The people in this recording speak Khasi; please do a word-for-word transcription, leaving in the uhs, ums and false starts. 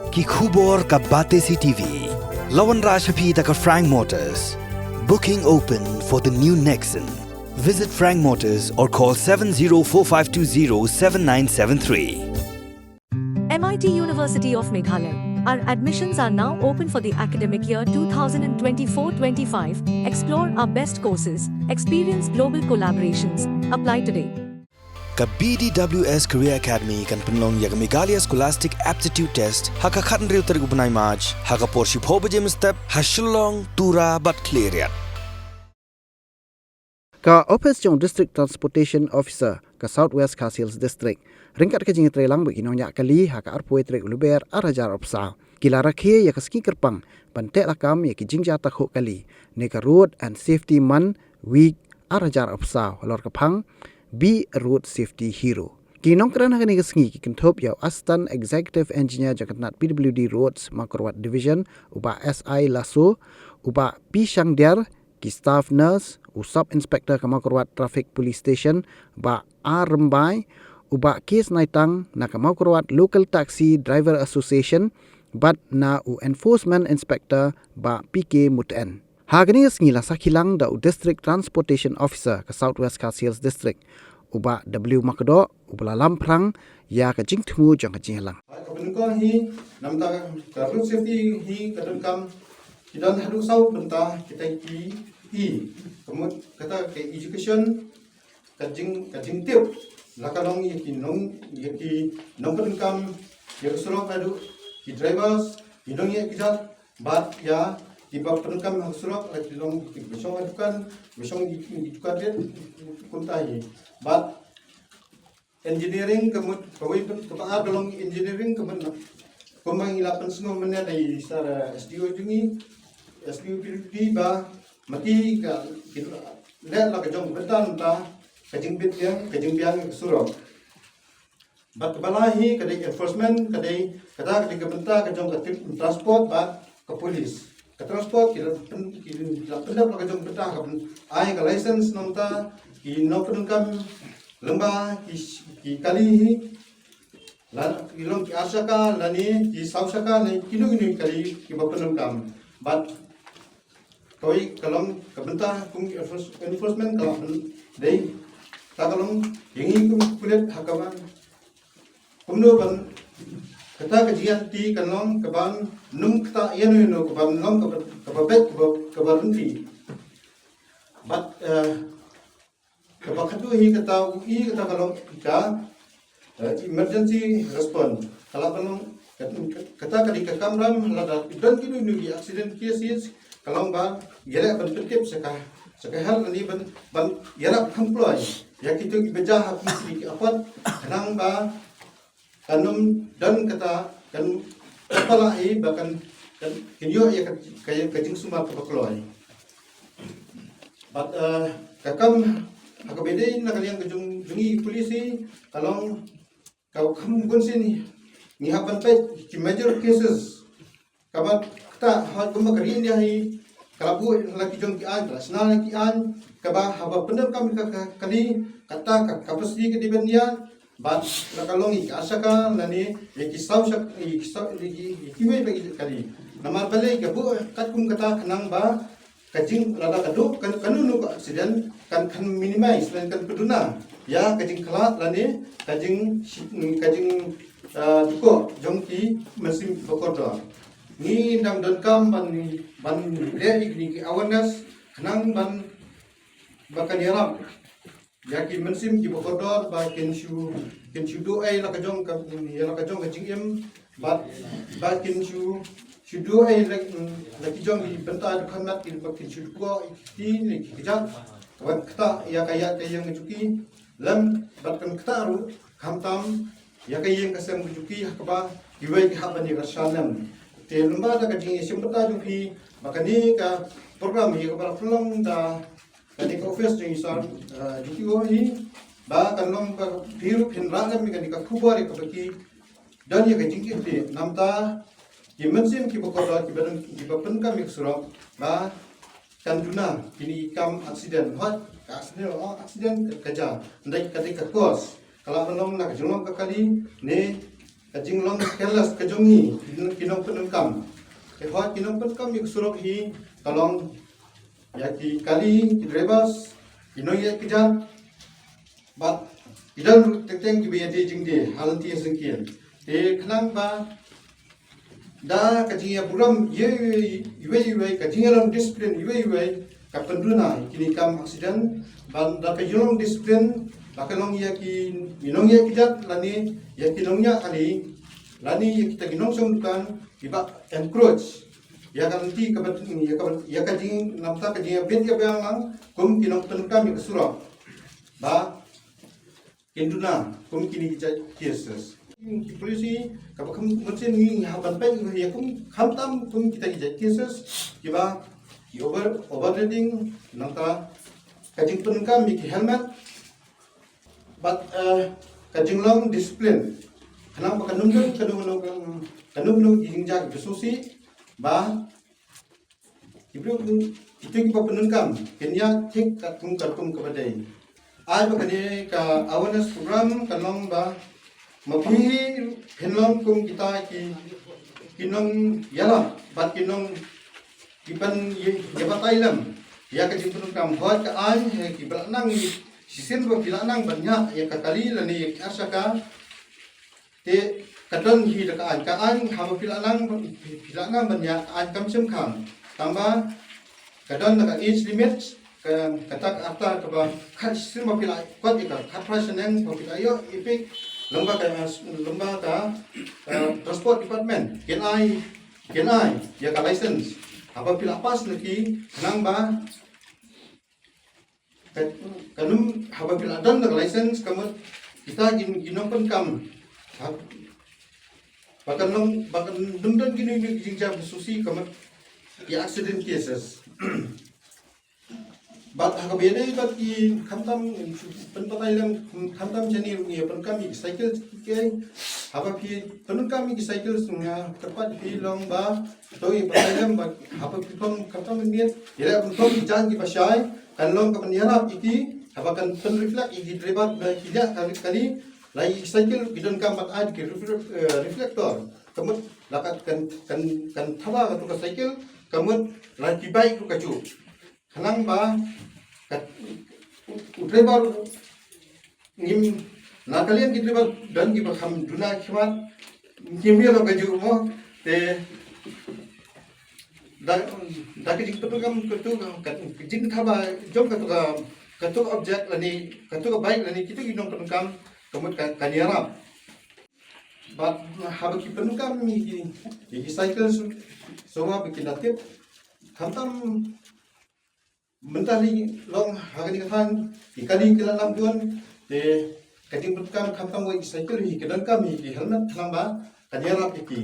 Ki khubor ka Batesi T V. La wanrah sha phi da ka Frank Motors. Booking open for the new Nexon. Visit Frank Motors or call seven zero four five two zero seven nine seven three. M I T University of Meghalaya. Our admissions are now open for the academic year twenty twenty-four twenty-five. Explore our best courses, experience global collaborations. Apply today. Ka B D W S Career Academy kan pynlong ïa ka Meghalaya Scholastic Aptitude Test ha ka khathynriew tarik u bnai March ha ka por shiphew baje mynstep ha Shillong, Tura bad Khliehriat. Ka ophis jong District Transportation Officer ka South West Khasi Hills District ryngkat ka jingïatreilang bad ki nongñiah kali ha ka arphew tarik u Lber ar hajar arphew saw ki la rakhe ïa ka sngi kyrpang ban teh lakam ïa ki jingjia takhuh kali ne ka Road and Safety Month Week ar hajar arphew saw halor ka phang Be a Road Safety Hero. Ki nongkren ha kane ka sngi ki kynthup ïa u Assistant Executive Engineer jong ka tnat P W D Roads Mawkyrwat Division, u Bah S I Lasso, u Bah P Shangdiar, ki staff nurse, u Sub Inspector ka Mawkyrwat Traffic Police Station, Bah R Rymbai, u Bah K Snaitang na ka Mawkyrwat Local Taxi Driver Association, bad na u Enforcement Inspector Bah P K Muthen. Ha kane ka sngi la sakhi lang da u District Transportation Officer ka South West Khasi Hills District, u Bah W Makdoh, uba la lamphrang ïa ka jingthmu jong ka jingïalang. Ka pynlong hi namar ka road safety hi ka donkam ki don haduh saw bynta kita ki, i, ka mut kata ka education, ka jing, ka jingtip la ka long ïa ki nong, ïa ki nongpyndonkam ïa ka surok, haduh ki drivers, ki nongïaid kjat, bad ïa kiba pyndonkam ha ka surok, la ki long kiba shong ha dukan, kiba shong ki, ki dukan rit, kumta hi. Bad engineering ka mut, kawei pyn, kaba ar ka long engineering ka mut na. Kumba ngi la pynsngew mynne na i sar, eh, S D O jong ngi, S D O P W D ba mati ka, ki leh la ka jong ka bynta na ka jingbit biang, ka jingbiang ka surok. Bad kaba lai hi ka dei enforcement, ka dei, kata ka dei ka bynta ka jong ka tip, transport bad ka police. Ka transport ki la pyn, ki la pyndep la ka jong ka bynta ka pyn, ai ka license nongta ki nongpyndonkam lyngba ki, ki kali hi. La ki long ki ar shaka lane ki saw shaka lane kino kino kali kiba pyndonkam. Bad kawei ka long ka bynta kum ki enforce, enforcement ka long dei, ta ka long ïa ngi kum ki pulit ha ka ban kumno ban kata ka jingïaid lynti kan long ka ban nym kata ïano ïano ka ban long kaba, kaba beit, kaba, kaba ryntih. Bad, eh, kaba khatduh hi kata u i kata ka long ka, eh, emergency response. Ka la ka long kat, kata ka dei ka kamram lada don kino kino ki accident cases ka long ba ïaleh ban pyntip sha ka, sha ka health lane ban, ban ïarap kham kloi ïa kito kiba jia ha ki, ki apot khnang ba kan ym don kata, kan, kan palat hi ba kan, kan, kan ïoh ïa ka, ka, ka jingsumar kaba kloi. Bad, eh, ka kam ha kaba ïadei na ka liang ka jong, jong ngi police ka long ka kham bun sien ngi hap ban peit ki major cases. Kaba kata ha kumba ka ri India hi ka la buh la ki jong ki aiñ, ka la shna la ki aiñ, kaba haba pyndonkam ka, ka, kali, kata ka capacity ka dei ban ïa, bad la ka long ïa ki ar shaka lane ïa ki saw shak, ïa ki saw, ïa ki, ïa kiwei pat ki kali. Namar balei ka buh katkum kata khnang ba ka jing, lada ka duk kan, kano kano ka accident kan, kan minimize lane kan pynduna ïa ka jingkhlad lane ka jing, ka jing, ah, dukoh jong ki mynsiem kiba kordor. Ngi dang donkam ban, ban leh ïa kine ki awareness khnang ban, ba kan ïarap ïa ki mynsiem kiba kordor ba kin shu, kin shu duh ei la ka jong ka, ïa la ka jong ka jingim, bad ba kin shu, shu duh ei la, la ki jong ki bynta dkhot mat, kin, ba kin shu duh ei ki, ne ki kjat, bad kata ïa ka, ïa ka ïing ka jong ki lem, bad kan kata ruh khamtam ïa ka ïing ka sem ka jong ki ha kaba kiwei ki hap ban ïakyrshan lem. Te lyngba da ka jingïashim bynta jong phi ba kane ka program hi kaba la pynlong da kane ka office jong i sir, eh, D T O hi, ba kan long ba phi ruh phin rah lem ïa kane ka khubor ïa kaba ki don ïa ka jingkitkhlieh namar ki mynsiem kiba kordor kiba don, kiba pynkam ïa ka surok ba kan duna kine ki kam accident. Hooid, ka accident, oh, accident ka, ka jia. Hynrei ka dei ka cause. Ka la ban long na ka jinglong ka kali ne ka jinglong careless ka jong ngi ki nongpyndonkam. Te hooid ki nongpyndonkam ïa ka surok hi ka long ïa ki kali, ki drivers, ki nongïaid kjat, bad ki don ruh teng teng kiba ïadei jingdie ha lynti ha syngkien. Te khnang ba da ka jingïaburom ïa iwei iwei, ka jingïalong discipline iwei iwei, ka pynduna ïa kine ki kam accident. Bad da ka jinglong discipline, la ka long ïa ki nongïaid kjat lane ïa ki nongñiah kali lane ïa kita ki nongshong dukan, kiba encroach ïa ka lynti kaba, ïa ka, ïa ka jing, namar ka jingïabit ïabiang lang kum ki nongpyndonkam ïa ka surok. Ba kin duna kum kine ki jait cases. Ki policy kaba kham mynsiem ngi hap ban peit ïa kum, khamtam kum kita ki jait cases kiba ki over, overloading, nangta ka jingpyndonkam ïa ki helmet, bad, eh, ka jinglong discipline. Khnang ba kan ym don kano kano, kano kano ki jingjia kiba sngewsih, ba ki briew, kito kiba pyndonkam kin ïa thik katkum katkum kaba dei. Ai ba kane ka awareness program kan long ba ma phi phin long kum kita ki, ki nongïalap bad ki nong, ki ban ïa, ïa batai lem ïa ka jingpyndonkam. Hooid ka aiñ, eh, kiba la nang, shisien ba phi la nang ban ñiah ïa ka kali lane ïa ka ar shaka. Te ka don hi da ka aiñ, ka aiñ haba phi la nang, phi, phi la nang ban ñiah, ka aiñ kam shym khang. Tangba ka don da ka age limit, ka, kata ka rta kaba khat shisien ba phi la kot ïa ka, khatphra shaneng ba phi la ïoh ïa phi, lyngba ka, lyngba ka, eh, Transport Department kin ai, kin ai ïa ka license haba phi la pass na ki, khnang ba ka, kan ym, haba phi la don da ka license, ka mut kita ki, ki nongpyndonkam, ha, ba kan long, ba kan ym don kino kino ki jingjia ba sngewsih, ka mut ki accident cases. Bad ha kaba ïadei bad ki, khamtam pynpatai lem, khamtam shane ruh ngi ïa pyndonkam ïa ki cycle ki, haba phi pyndonkam ïa ki cycle, nga kyrpad ïa phi long ba to ïa batai lem, bad haba phi pyndonkam, khamtam miet ïa la pyndonkam ki jaiñ kiba shai, kan long ka pynïarap ïa ki, haba kan pynreflect ïa ki driver ba ki ïa kali, kali, la ïa ki cycle ki donkam ban ai ki refle-, eh, reflector. Ka mut la ka kan, kan, kan thaba katu ka cycle, ka mut la ki bike ruh kajuh. Khnang ba ka, u, u driver ngim, na ka liang ki driver don kiba kham duna khmat, ngim ïa la kajuh mo, te da, da ka jingpyndonkam katu ka, ka jingthaba jong katu ka, katu ka object lane katu ka bike lane kitu ki nongpyndonkam, ka mut ka, kan ïarap. Bad haba ki pyndonkam ïa ki, ïa ki cycle, shu, shuwa ba kin da tip, khamtam mynta hi long ha kane ka thaiñ ki kali ki la lam duan, te ka jingpyndonkam khamtam wei ki cycle hi, ki donkam hi ki helmet khnang ba kan ïarap ïa ki.